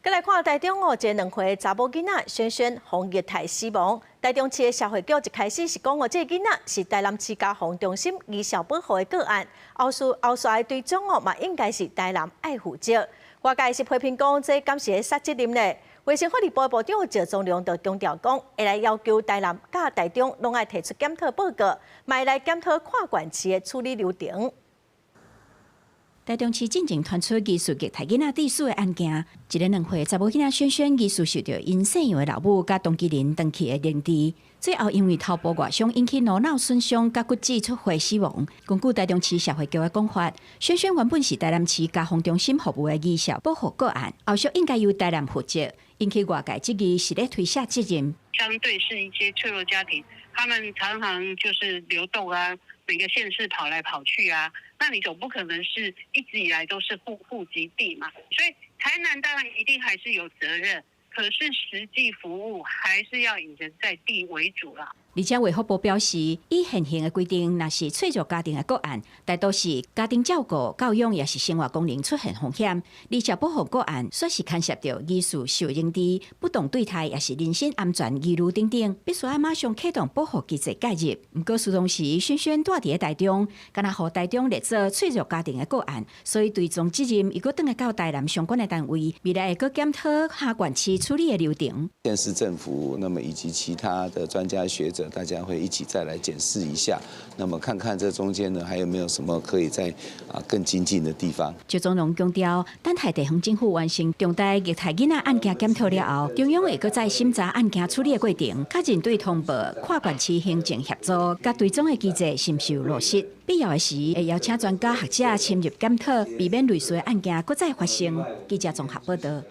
閣來看台中哦，這2歲查某囡仔萱萱予虐待死亡。台中市的社會局一開始是講哦，這個囡仔是台南市家防中心兒少保護的個案，後續後續的追蹤哦嘛應該是台南愛負責。外界是批評講，這敢是咧卸責任咧？衛生福利部部長趙宗龍就強調講，會來要求台南佮台中攏愛提出檢討報告，嘛會來檢討跨縣市的處理流程。台中市進前傳出疑似虐待囡仔致死的案件，一个2歲查某囡仔萱萱疑似受著𪜶姓楊的老母佮同居人長期的凌虐，最後因為頭部外傷引起顱腦損傷佮骨質出血死亡。根據台中市社會局的講法，萱萱原本是台南市家防中心服務的兒少保護個案，後續應該由台南負責，引起外界質疑是咧推卸責任。相對是一些脆弱家庭，他們常常就是流動啊，每個縣市跑來跑去啊，那你總不可能是一直以來都是戶籍地嘛，所以台南當然一定還是有責任，可是實際服務還是要以人在地為主啦。而且衛福部表示，以現行的規定，若是脆弱家庭的個案，大多是家庭照顧、教養，抑是生活功能出現風險。兒少保護個案，煞是牽涉著疑似受凌虐、不當對待，抑是人身安全疑慮等等，必須愛馬上啟動保護機制介入。毋過，事當時萱萱蹛佇咧台中，敢若予台中列做脆弱家庭的個案，所以追蹤責任又閣轉來到台南相關的單位，未來會閣檢討跨縣市處理的流程。縣市政府，那麼以及其他的專家學者，大家會一起再來檢視一下，那麼看看這中間呢，還有沒有什麼可以再更精進的地方。趙宗龍強調，等待地方政府完成重大虐待囡仔案件檢討了後，中央會閣再審查案件處理的過程，較認對通報跨縣市行政協作佮追蹤的機制是毋是有落實，必要的時會邀請專家學者深入檢討，避免類似的案件閣再發生。記者綜合報道。